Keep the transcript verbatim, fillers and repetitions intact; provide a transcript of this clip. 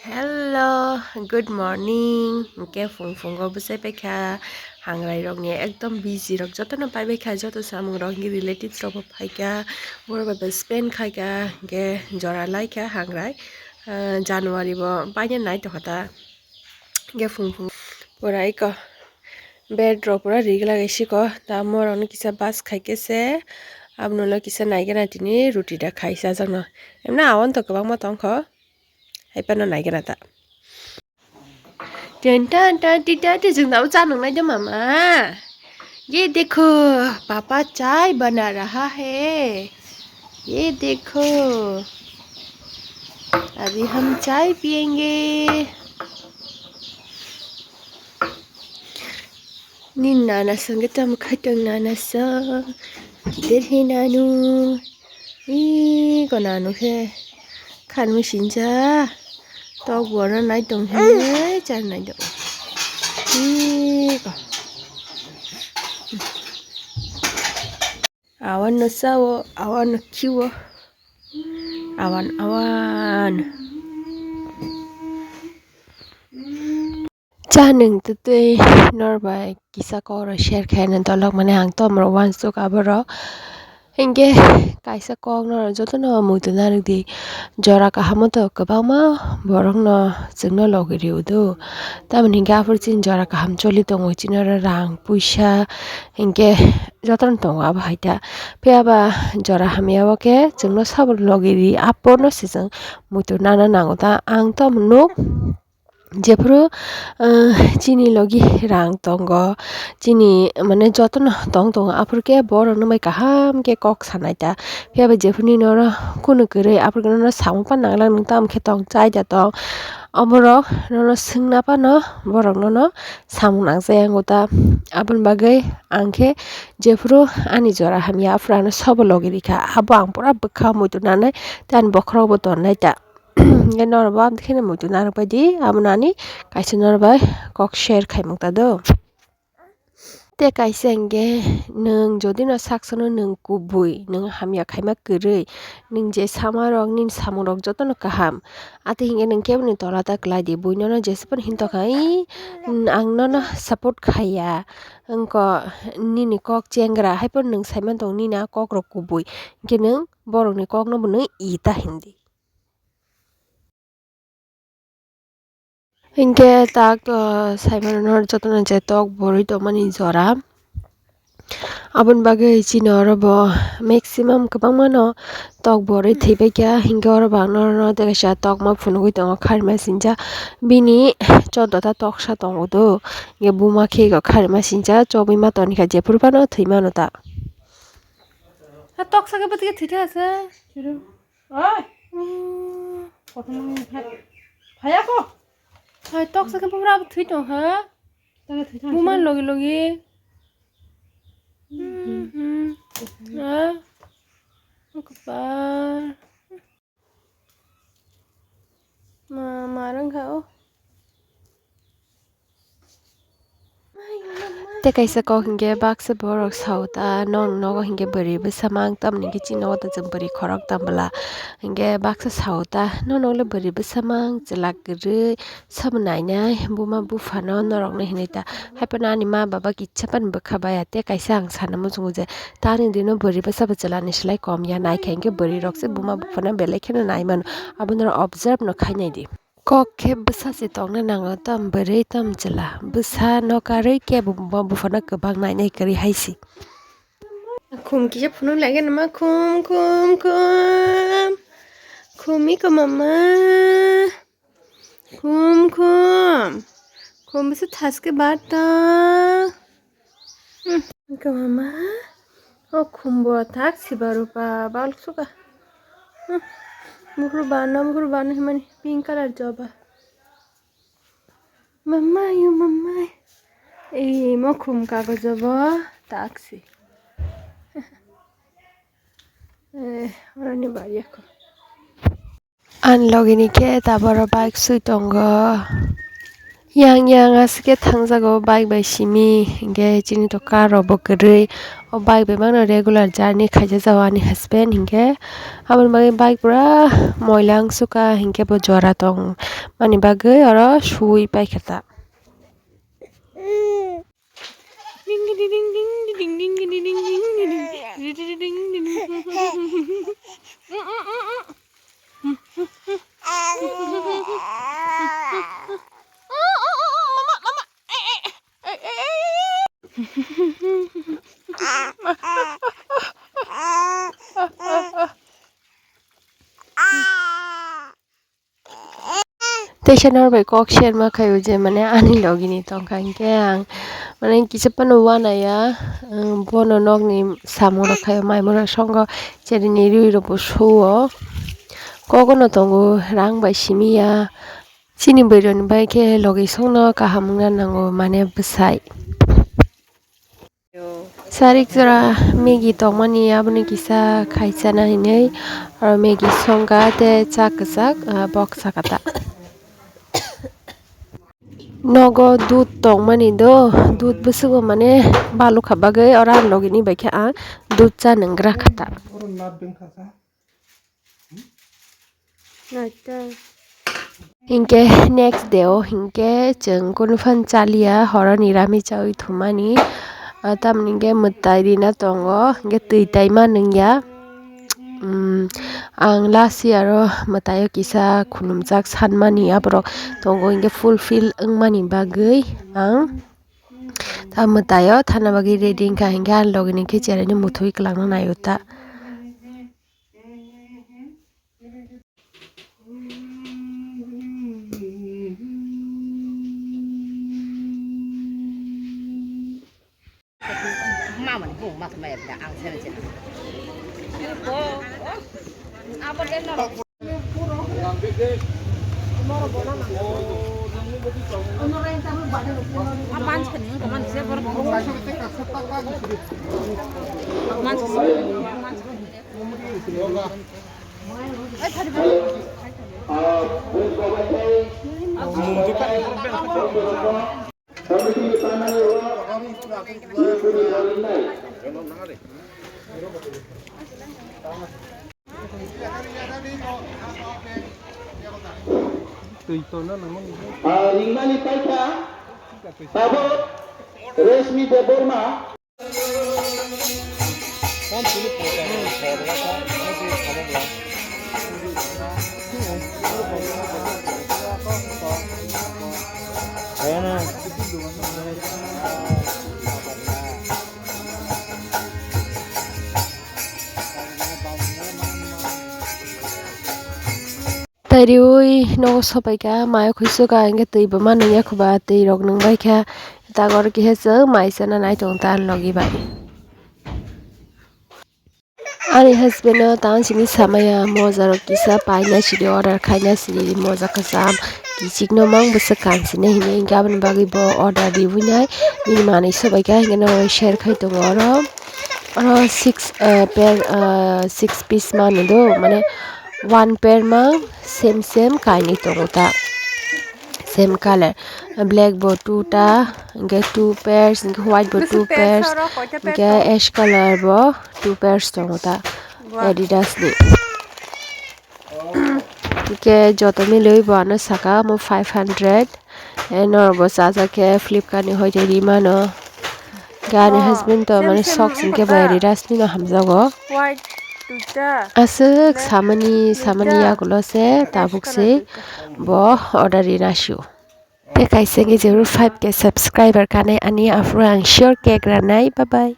Hello, good morning. Hwnkhe phung phungo bwsai paikha, hangrai rokni ekdom busy rok jotono pai baikha, joto samung rok hwnkhe relatives rok bo phaikha, borok bai bo spend khaikha, hwnkhe jora laikha hangrai. Ah, January bo paina nai tongkha ta, hwnkhe phung phung pura eko bed rok pura rig lagai siko, ta morok no kisa bus khaikhe se, abono kisa naigena tini ruti da khai chajakno, emno awan to kwbangma tongkho. Hai phano naigena ta. Ten tan tan ti ta ti jwng nabo cha nung nai de mama. Ye dekho, papa chai bana raha hai. Ye dekho, abhi hum chai piyenge. Ni nana song ke tam khatang nana song. Kider he nanu. Ih, ko nanu khe khan mui sinja. Tok borno nai tong he, char nai do. Ih, ko. Awan no sao, awan no khiwo. Awan, awan. Cha nwng twtwi nor bai kisa kok rok share khaina dolok mani ang tomrok uansuk aborok. Hinkhe kaisa kok norok jotono muitu narwkdi. Jora kahamo to kwbangma borokno chwngno logi rio do. Tamoni hinkhe aphuru chini jora kaham choli tongo, chini oro rang puisa hinkhe jotono tongo abo hai ta. Phiya ba jora hamya o khe chwngno sabo logi ri, aporno se chwng muitu nana nango ta. Ang tamo nuk. Jephuru, ah, chini logi rang tongo, chini mane jotono tong tongo, aphuru khe borokno bai kaham khe kok sanai ta. Phiya ba jephuru nini oro kunu kwrwi, aphuru khe nono samung pan nang lang nung tamo khe tong chai da tong. Oborok nono swngna phano borok nono samung nang jai yango ta. Aboni bagwi ang khe jephuru ani jora hamya, aphuru ano sobo logi rikha, abo ang pura bwkha muitu nanai, tei ani bokhorok bo tonnai ta. Hingke norok bo amtwi kheno muitu narwk bai di, abo nani kaisa norok bai kok share khaimung ta do. Tei kaisa hingke nwng jodi no sak sano nwng kubui, nwng hamya khaima kwrwi, nwng je sama rok nini samung rok jotono kaham, atwi hingke nwng keboni tola ta kwlai di, buino no jesa phano hin tongkha, "Ih, ang nono support khaiya, wngkha nini kok chengra," hai phano nwng saiman tongo nini a kok rok kubui, hingke nwng borokni kokno bo nwng ita hindi. Hinkhe tak, ah, saimano jotono je tok borwi tongmani jora. Aboni bagwi chini oro bo maximum kwbangmano tok borwi thwibaikha, hinkhe oro bo ang norokno tei kaisa tokma phunugwi tongo kharima sincha. Bini choddo ta toksa tongo do, hinkhe buma khe eko kharima sincha chobwi ma tongkha jephuru phano thwimano ta. Ha toksa khe bwtwi khe thwitha asa. Oi. Hmm. Kothoma phai-, phaiya ko? Hai toksa khe bwbra bo thwi tong ha. Tala thwi tong. Buman logi logi. Hmm. Hmm, hmm. Ah. Ang kwpal. Ma, ma rwng kha o. Tei kaisa kok hinkhe baksa borok sao ta, "Nong nogo hinkhe bwrwi bwsa mang, tamoni hinkhe chini nogo ta chwng bwrwi khorok tong bwla?" Hinkhe baksa sao ta, "Nong nokle bwrwi bwsa mang, chwla kwrwi, sabo nainai buma buphano norokno hinwi ta." Haiphano ani ma baba kisa phano bwkha baya, tei kaisa ang sana muchungo je, tani dino bwrwi bwsa bo chwlani slai kom ya, naikha hinkhe bwrwi rok se buma buphano belai kheno nai mano, abono observe no khainai di. Kok khe bwsa se tongna nango, tam bwrwi tam chwla. Bwsa no karwi kebo buma buphano kwbang nainai kwrwi hai se. Khum kisa phunuk lai khe numa khum, khum, khum. Khum iko mama. Khum, khum. Khum bwsa thaske bar ta. Hmm, ika mama. O khumbo thak sibaru pa balok suka. Hmm, buhuru bana, buhuru bana himani pink color joba. Mama, you mama. Ei, mo khum kagojo bo taksi. Eh, oroni bari ako. Ani logini khe taboro bike sui tongo. Yang yang aswk khe thangjago bike bai simi, hinkhe chini to car rok bo kwrwi. O bike bai mano regular journey khaijak jao ani husband hinkhe, aboni bagwi bike pura moila wngsuka hinkhe bo jora tongmani bagwi oro suwi paikha ta. Teisa norbai kok share ma khaio je mane ani logini tongkha hinkhe ang mane kisa phano uanaiya, ang bono nokni samung rok khaio, mai mura songo cherini rwi rokbo suo, kogono tongo rang bai simiya. Chini bwrwi rokni bai khe logi songno kaham wngna nango mane bwsai. Sarik jora Maggi tongmani aboni kisa khaisana hinwi oro Maggi songkha tei cha kwchak, ah, bok sakha ta. Nogo dudh tongmani do, dudh bwswgo mane balukha bagwi oro ang logini bai khe ang dudh cha nwngra kha ta. Hinkhe next day o hinkhe chwng kunu phan chaliya, horoni rami chawi thumani. Ah, tamni hinkhe mwtai rina tongo, hinkhe twi taima nungya. Umm, ang last year o mwtai o kisa khulumjak sanmani, aborok tongo hinkhe fulfill wngmani bagwi ang ta mwtai o thana bagwi ready wngkha, hinkhe ang logini khe cheraini muthungwi kwlangna naio ta. Twi tongna nangmani. Ah, ringmani paikha tabuk Reshmi Debbarma. Tei riui nogo sopaikha, mayo khuisukha, hinkhe twi bo ma nungya khuba, twi rok nungbaikha. Tagor kisa chwng mai chana nai tongo ta ani logi bai. Ani husband no tang sini samaya moja rok kisa paina sidi order khaina sidi moja kwcham kichik no mang bwswk kan sini hinwi hinkhe aboni bagwi bo order riui nai bini manwi sobaikha hinkhe no share khai tongo oro. Oro six, ah, pair, ah, six piece mani do, mane one pair ma same same kainwi tongo ta, same color, black bo two ta, hinkhe two pairs, hinkhe white bo two pairs, hinkhe ash color bo two pairs tongo ta Adidas ni. Hinkhe joto milwi bo ano saka omo five hundred. Eh, norok bo chajak khe Flipkart ni hoite ri mano. Hinkhe ani husband to mane socks hinkhe bai Adidas ni no hamjago. Aswk samani, samani yagulo se tabuk se bo order ri nasio. Tei kaisa hinkhe zero five K subscriber kanai ani aphuru ang sure cake ranai. Bye bye.